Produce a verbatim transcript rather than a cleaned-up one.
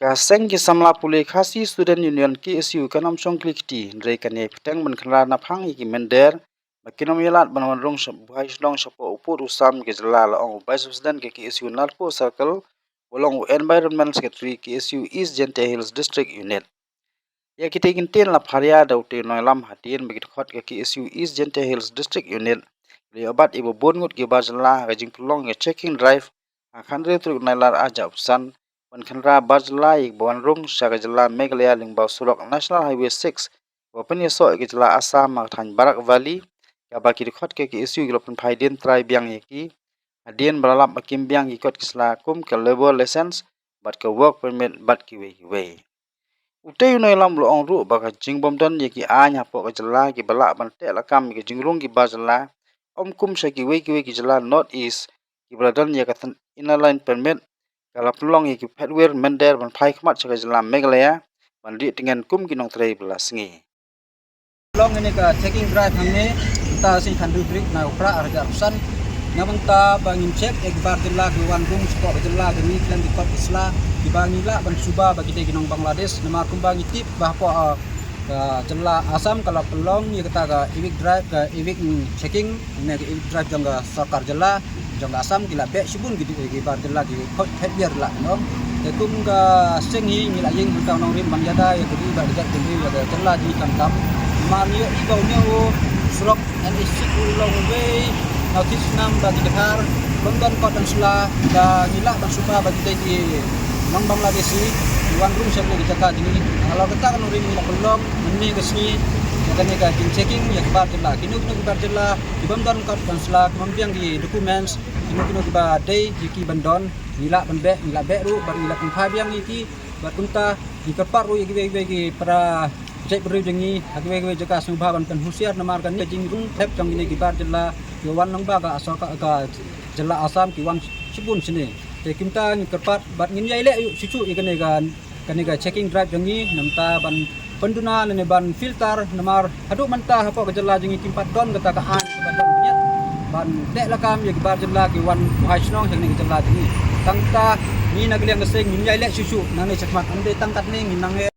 Ka seng ki samla pule Khasi Student Union, K S U, kan ym shong kli kti hynrei kan ïai bteng ban khynra naphang ïa ki mynder ba kin ym ïalad ban wan rung sha buhai shnong shapoh u pud u sam ka jylla, la ong u Vice President ka K S U Narpuh Circle, u long u Environment Secretary K S U East Jaintia Hills District Unit. Ïa kitei ki ktien la pharia da utei u nongïalam hadien ba ki dkhot ka K S U East Jaintia Hills District Unit la ïoh bat ïa ba bun ngut ki bar jylla ha ka jingpynlong ïa ka checking drive ha ka khathynriew tarik u Nailar arhajar arphew san, ban khynra bar jylla ïa kiba wan rung sha ka jylla Meghalaya lyngba u surok National Highway six, kaba pynïasoh ïa ka jylla Assam ha ka thaiñ Barak Valley, kaba ki dkhot ka K S U ki la pynphai dien trai biang ïa ki hadien ba la lap ba kim biang ki kot ki sla kum ka labour license bad ka work permit bad kiwei kiwei. Utei u nongïalam u la ong ruh ba ka jingbym don ïa ki aiñ hapoh ka jylla kiba lah ban teh lakam ïa ka jingrung ki bar jylla, ym kum sha kiwei kiwei ki jylla North East kiba la don ïa ka than-, Inner Line Permit, ka la pynlong ïa ki phetwir mynder ban phai khmat sha ka jylla Meghalaya ban rieh tngen kum ki nongtrei ba la sngi. Long ïa kane ka checking drive hangne mynta ka sngi khathynriew tarik u Nailar arhajar arphew san. Na bynta ba ngin check ïa ki bar jylla ki wan rung shapoh ka jylla jong ngi khlem ki kot ki sla, kiba ngi lah ban suba ba kitei ki nong Bangladesh, namar kumba ngi tip ba hapoh, ah, ka jylla Assam ka la pynlong ïa kata ka e-vic drive, ka e-vic checking, ne ka e-vic drive jong ka sorkar jylla jong ka Assam, ki la beh shibun ki, ki bar jylla ki khot het biar la nong. Te kum ka seng hi ngi la ïeng mynta u nongrim ban ïada ïa ka ri bad ka jaitbynriew ïa ka jylla jong ngi khamtam. Namar ngi ïohi ba une u surok N H six u long uwei na u thid snam ba ki dkhar, bym don kot ban sla, ba ngi lah ban suba ba kitei ki nong Bangladeshi ki wan rung sha kane ka jaka jong ngi. Halor kata ka nongrim ngi la pynlong mynne ka sngi ïa kane ka jingchecking ïa ki bar jylla, kino kino ki bar jylla ki bym don kot ban sla, ki bym biang ki documents, kino kino kiba dei ïa ki ban don, ngi lah ban beh, ngi lah beh ruh bad ngi lah pynphai biang ïa ki. Bad kumta ngi kyrpad ruh ïa kiwei kiwei ki para jaitbynriew jong ngi ha kiwei kiwei jaka sngewbha ban pynhusiar namar kane ka jingrung thep jong kine ki bar jylla kiba wan lyngba ka sorkar, ka jylla Assam ki wan shibun shane. Te kumta ngi kyrpad bad ngin ïai leh ïa u shuh shuh ïa kane ka, kane ka checking drive jong ngi, namar ban pynduna ne ban filter namar haduh mynta hapoh ka jylla jong ngi kim pat don kata ka aiñ kaba don bniat ban teh lakam ïa ki bar jylla ki wan buhai shnong sha kane ka jylla jong ngi. Tang kata ngi na ka liang ka seng ngin ïai leh shuh shuh nangne shakhmat, ym dei tang katne, ngin nang